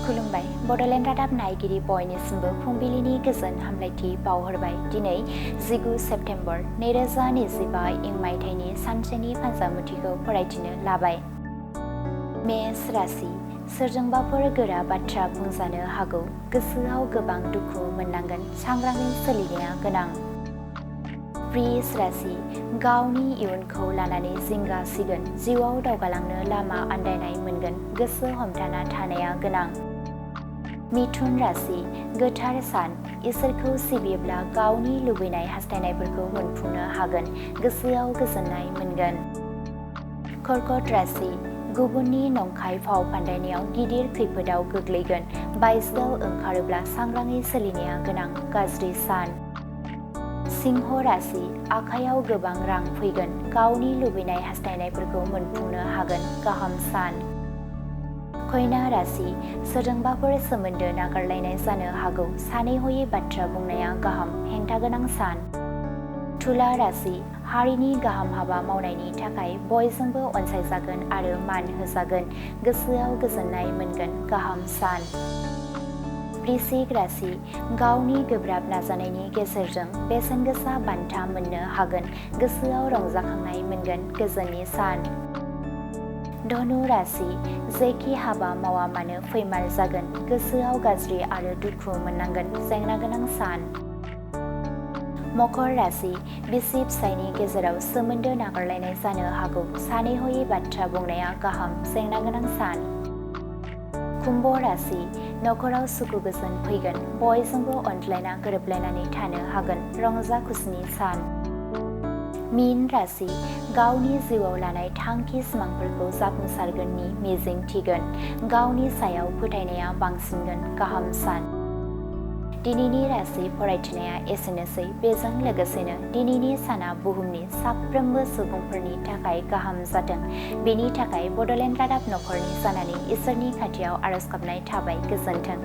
खुलुमबाय बड'लेण्ड रादाब नायगिरि बयनिसिमबो फुंबिलिनि गोजोन हामलायथि बावहरबाय। दिनै 19 सेप्तेम्बर 2025 इं मायथाइनि सानसेनि फान्जामुथिखौ फरायथिनो लाबाय। मेष राशि सोरजोंबाफोर गोरा बाथ्रा बुंजानो हागौ। गोसोआव गोबां दुखु मोननांगोन। सांग्राङै सोलिनाया गोनां। वृष राशि गावनि इयुनखौ लानानै जिंगा सिगोन। जिउआव दावगालांनो लामा आन्दायनाय मोनगोन। गोसो हमथाना थानाया गोनां। मिथुन राशि गोथार सान इसोरखौ सिबियोब्ला गावनि लुबैनाय हास्थायनायफोरखौ मोनफुंनो हागोन। गोसोआव गोजोननाय मोनगोन। कर्कट राशि गुबुननि नंखाय फाव फान्दायनायाव गिदिर खैफोदाव गोग्लैगोन। बायजोआव ओंखारोब्ला सांग्राङै सोलिनाया गोनां। गाज्रि सान। सिंह राशि आखायाव गोबां रां फैगोन। गावनि लुबैनाय हास्थायनायफोरखौ मोनफुंनो हागोन। गाहाम सान। कन्या राशि सोरजोंबाफोर सोमोन्दो नागारलायनाय जानो हागौ। सानै हयै बाथ्रा बुंनाया गाहाम। हेंथा गोनां सान। तुला राशि हारिनि गाहाम हाबा मावनायनि थाखाय बयजोंबो अनसायजागोन आरो मान होजागोन। गोसोआव गोजोननाय मोनगोन। गाहाम सान। वृश्चिक राशि गावनि गोब्राब नाजानायनि गेजेरजों बेसेन गोसा बान्था मोननो हागोन। गोसोआव रंजाखांनाय मोनगोन। गोजोननि सान। धनु राशि जेखि हाबा मावा मानो फैमाल जागोन। गोसोआव गाज्रि आरो दुखु मोननांगोन। जेंना गोनां सान। मकर राशि बिसि फिसायनि गेजेराव सोमोन्दो नागारलायनाय जानो हागौ। सानै हयै बाथ्रा बुंनाया गाहाम। जेंना गोनां सान। कुम्भ राशि नखराव सुखु गोजोन फैगोन। बयजोंबो अनज्लायना गोरोबलायनानै थानो हागोन। रंजा खुसिनि सान। मीन राशि गावनि जिउआव लानाय थांखि सिमांफोरखौ जाफुंसारगोननि मिजिं थिगोन। गावनि सायाव फोथायनाया बांसिनगोन। गाहाम सान। दिनैनि राशि फरायथिनाया एसेनोसै। बेजों लोगोसेनो दिनैनि साना बुहुमनि साफ्रोमबो सुबुंफोरनि थाखाय गाहाम जाथों। बेनि थाखाय बड'लेण्ड रादाब नखरनि जानानै इसोरनि खाथियाव आरज गाबनाय थाबाय। गोजोन्थों।